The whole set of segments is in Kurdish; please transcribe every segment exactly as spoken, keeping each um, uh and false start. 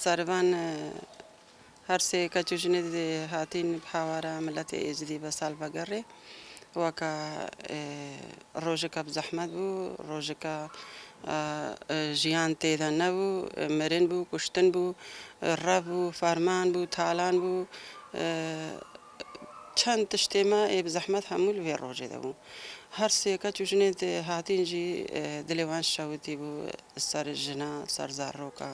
Ser van, e, her sê keç û jinê dê hatîn bi hawara miletê Êzidî ve salvegerê. Weka, e, rojeka bi zehmet bû, rojeka, e, e, jiyan tê de nebû, e, mirin bû, kuştin bû, e, rev bû, ferman bû, talan bû, e, çend tiştê me ê bi zehmet hemû li vê rojê de bû. Her sê keç û jinê dê hatîn jî, e, dilê wan şewitî bû. Ser jina, ser zaroka,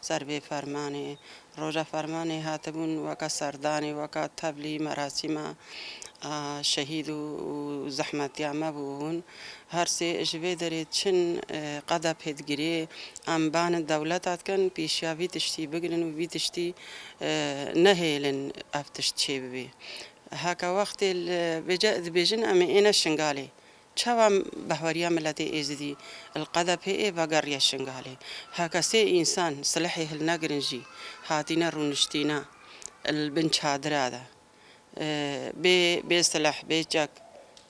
ser vê fermanê. Roja fermanê hatibûn weka serdanê, weka tevlî, merasîma, a, şehîd û, û zehmetiya me bû hûn. Her sê ji vê derê çin, e, qedepê digirê, em banin dewleta dikin, pêşiya vî tiştî bigirin û vî tiştî, e, nehêlin ev tişt çêbibê. Heke wextê li vêce dibêjin em ê êne Şingalê. Çawa behweriya miletê Êzidî li qedepê ê vegeriye Şingalê? Heke sê însan silehê hilnegirin jî hatîne rûniştîna li bin çadira de, e, bê, bê sileh, bê çek,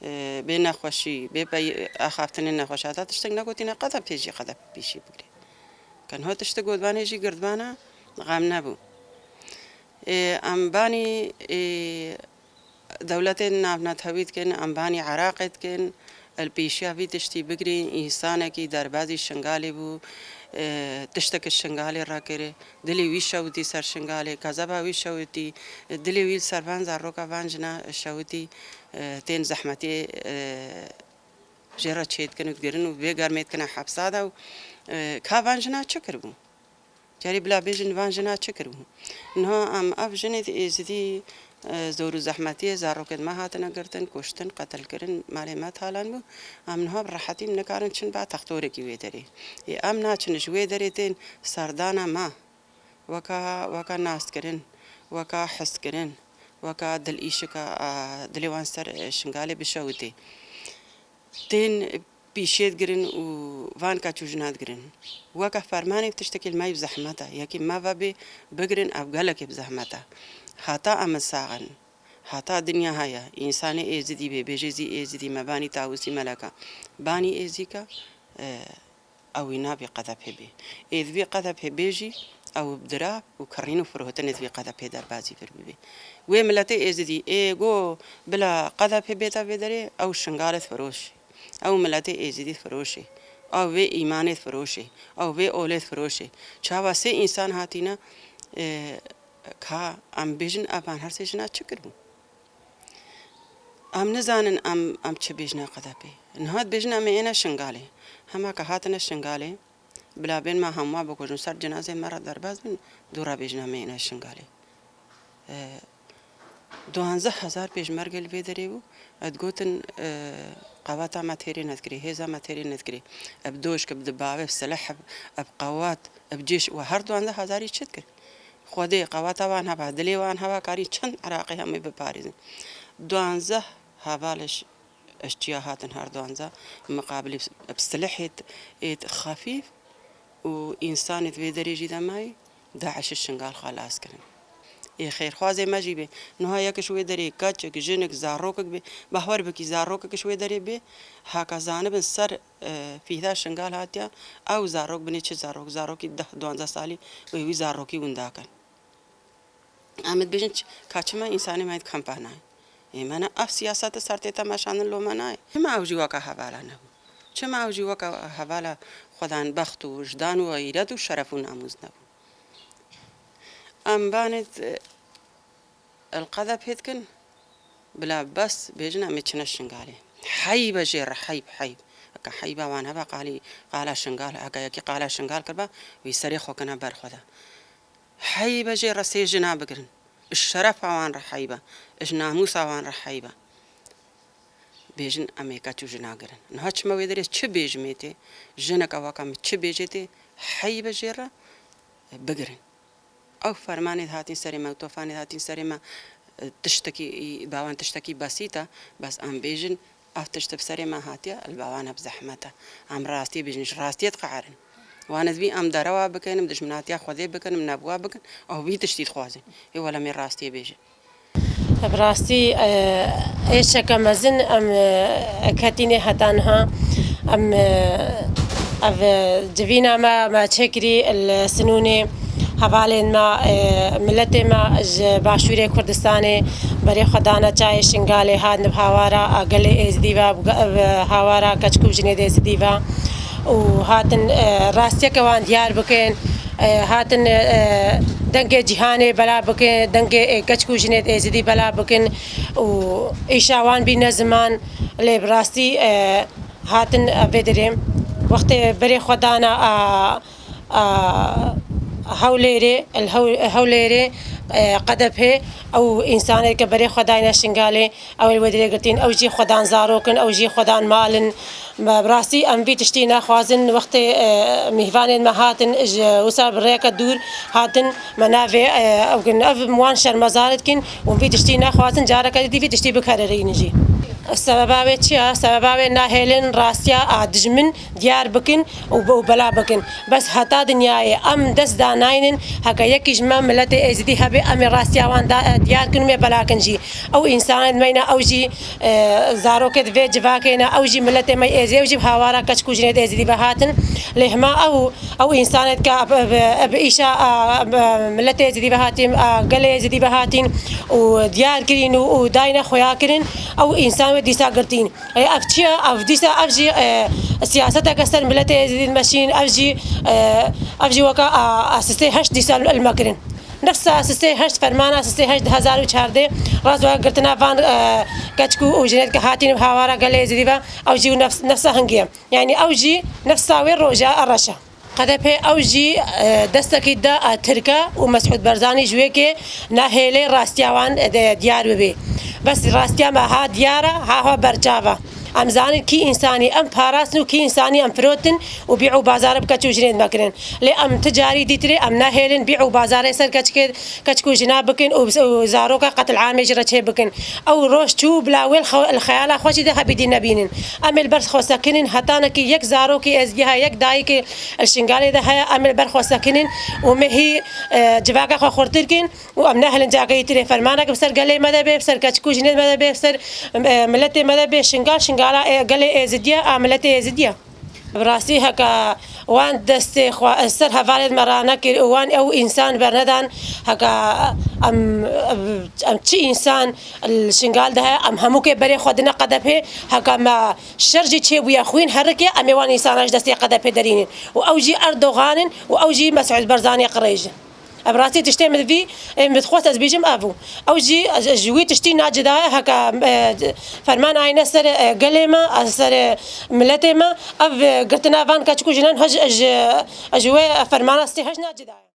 e, bê nexweşî, bê pey-, axaftinê nexweşata tiştek negotîne, qedepê jî qedep pêşî bigirê. Ken ho tiştek gotvanê jî girdvana xem nebû. E, em banî, e, Dewletên navnetewî dikin, em banî Iraqê dikin, li pêşiya vî tiştî bigirîn, însanekî derbazî Şingalê bû, e, tiştekî Şingalê re kir, dilê wî şewitî ser Şingalê, kezeba wî şewitî, dilê wî li ser van zaroka van jina şewitî, e, tên zehmetiyê, e, jê re çêdikin û digirin û vê germê dikine hepsa de û, e, ka van jina çi kiribû? Carî bila bêjin van jina çi kiribû? Niha em ev jinê di Êzidî, e, zor û zehmetiyê zarokên me hatine girtin, kuştin, qetilkirin, malê me talan bû. Em niha bi rehetî nikarin çin ba textorekî wê derê. Ê em naçin ji wê derê tên serdana me, weka, weka naskirin, weka hizkirin, weka dilîşika, a, dilê wan ser, e, Şingalê bişewitê. Tên pîşê digirin û van keç û jina digirin. Weke fermanê tiştekî li me yî bi zehmet e. Yekî me ve bê bigirin, ev gelekê bi zehmet e. Heta em sax in, heta dinya heye, însanê Êzidî bê, bêjê zî Êzidî me, banî Tawusî Meleka, banî Êzîka, e, ew wî nabê qedepê bê. Ê divê qedepê bê jî, ew bi dirav û kirîn û firotinê divê qedepê derbazî vir bibê. Wê miletê Êzidî ê go bila qedepê bête vê derê, ew Şingalê difiroşê. Ew miletê Êzidî difiroşê. Ew vê îmanê difiroşê. Ew vê olê difiroşê. Çawa sê însan hatîne, e, ka em bêjin evan her sê jina çi kiribû? Em nizanin em, em çi bêjine qedepê. Niha dibêjin em ê êne Şingalê. Hema ke hatine Şingalê, bila bên me hemwa bikujin, ser cinazê me re derbas bin, dû re bêjin em ê êne Şingalê. E, duanzeh hezar pêşmerge li vê derê bû. E, digotin, e, qewata me têrê nedikirê, hêza me têrê nedikirê. E, bi doşk, bi dibavê, bi sileh, bi, bi qewat, bi cêş, we her duanzeh hezarî çi dikir? Xwedê qewata wan heba, dilê wan heba, karî çend Iraqê hemû biparêzin. Duanzeh hevalê ji çiya hatin her duanzeh, miqabilî bi silehê êt xefîf û însanê di vê derê jî de mayî, DAIŞ Şingal xelas kirin. Ê xêrxwazê me jî bê. Niha yek ji wê derê keçik, jinik, zarokek bê, behwer bikî zarokek ji wê derê bê, haka zanibin ser e, fîda Şingal hatiya, ew zarok binê çi zarok, zarokî deh duanzeh salî wê wî zarokî winda kin. Em dibêjin çi, ka çima însanê me di kampa nayê? Ê me ne ev siyasete ser tête meşandin lo me nayê. Çima ew jî weka hevala nebû? Çima ew jî weka hevala xwedan bext û wijdan û xeyret û şeref û namûs nebû? Em banê di, El qedepê dikin, bila bes bêjin em ê çine Şingalê. Heyb e jê re, heyb, heyb. Eke heyba wan hebe qalî, qala Şingal, eke yekî qala Şingal kirba, wî serê xwe kine ber xwe de. Heyb e jê re sê jina bigirin. Ji şerefa wan re heyb e. Ji namûsa wan re heyb e. Bêjin em ê keç û jina girin. Niha çima wê derê çi bêjimê tê, jineke weka min çi bêjê tê, heyb e jê re, e, bigirin. Ew fermanê dihatin serê me û tofanê dihatin serê me, e, tiştekî, ba wan tiştekî besît e, bes em bêjin, ev tişt bi serê me hatiye, li ba wan ev zehmet e. Em rastiyê bêjin, ji rastiyê diqeherin. Wan divî em derewa bikin, em dijminatiya Xwedê bikin, em nebûwa bikin, ew vî tiştî dixwazin. Ê wele em ê rastiyê bêjin. Bi rastî, e, êşeke mezin em, e, ketînê heta niha. Em, e, ev, e, civîna me, me çêkirî li Sinûnê, Hevalên me, e, miletê me ji Başûrê Kurdistanê berê xwe dane çayê Şingalê, hatin bi hawara, a, gelê Êzidî ve, bi ge-, bi hawara keçik û jinê Êzidî ve û hatin, e, rastiyeke wan diyar bikin, e, hatin, e, dengê cîhanê bela bikin, dengê, e, keçik û jinê Êzidî bela bikin û îşa wan bîne ziman. Lê bi rastî, e, hatin, e, vê derê wextê berê xwe dana, a, a, Hewlêrê, el Hew-, Hewlêrê, e, Qedepê, ew însanê ke berê xwe dayne Şingalê, ew ê li wê dirê girtîn, ew jî xwedan zarok in, ew jî xwedan mal in. Me bi rastî em vî tiştî naxwazin, wextê, e, mîhvanên me hatin, ji wisa bi rêyeke dûr hatin, me navê, e, ew kin, ev wan şermezar dikin û vî tiştî naxwazin, careke dî vî tiştî bikererînin jî. Sebeba wê çi ye? Sebeba wê nahêlin rastiya a dijmin diyar bikin û be-, û bela bikin. Bes heta dinyayê em dest danaynin, heke yekî ji me miletê Êzidî hebe, em ê rastiya wan da, e, diyar kin û ê bela kin jî. Ew însanên me ne, ew jî, e, zarokê di vê civakê ne, ew jî miletê me Êzidî, ew jî bi hawara keçik û jinê Êzidî ve hatin. Lê hema ew, ew însanê ke bi, bi, bi îşa, a, bi miletê Êzidî ve hatîn, a, gelê Êzidî ve hatîn û diyar kirîn û, û dayne xuya kirin, ew însan wê dîsa girtîn. Ê, ev çi ye? Ev dîsa, ev jî, e, siyaseteke ser miletê Êzidî dimeşîn, ev jî, e, ev jî weka, a, a, sisê heşt dîsa li me kirin. Nefsa sisê heşt, fermana sisê heşt di hezar û çardeh, rast weka girtina van, e, keçik û, û jinêt ke hatîn bi hawara gelê Êzidî ve, ew jî nefs-, nefsa hingê ye. Yanî ew jî nefsa wê roja a reş e. Qedepê ew jî, e, destekî da, e, Tirke û Mesûd Barzanî ji wê ke nahêlê rastiya wan, e, de diyar bibe. Bes rastiya me ha diyar e, ha xwe berçav e. Em zanin kî însanî em parastin û kî însanî em firotin û bî û bazar bi keç û jinên me kirin. Lê em ti carî dîtirê em nahêlin bî û bazarê ser keçikê, keçik û jina bikin û, û zaroka qetil amê ji re çê bikin. Ew roj çû bila wê li xwe-, li xeyala xwe jî de hebîdî nebînin. Em ê li ber xwe sekinin, hetanekî yek zarokî Êzidî heye, yek dayikê li Şingalê de heye, em ê li ber xwe sekinin û me hî, e, civaka xwe xurtir kin û em nehilin cageyî tirê. Fermanek bi ser gelê me de bê, bi ser keçik û jinê me de bê, bi ser, e, miletê me de bê. Şingal, Şingala, e, gelê Êzidiye, a miletê Êzidiye. Bi rastî heke wan destê xwe ser hevalên me ranekir û wan ew însan bernedan, heke em, em çi însan li Şingal de heye, em hemûkê berê xwe dine Qedepê, heke me şer jî çêbûye, xwîn herike, em ê wan însana ji destê Qedepê derînin. Û ew jî Erdogan in û ew jî Mesûd Barzanî qirêj in. Ev rastî tiştê min vî, ê, min dixwest ez bêjim ev bû. Ew jî, ez, ez ji wî tiştî nacida ye, heke, e, ferman ayne ser, e, gelê me, e, ser, e, miletê me, ev, e, girtina van keçik û jinan hej, ez, ez ji wê fermana sê heşt nacida ye.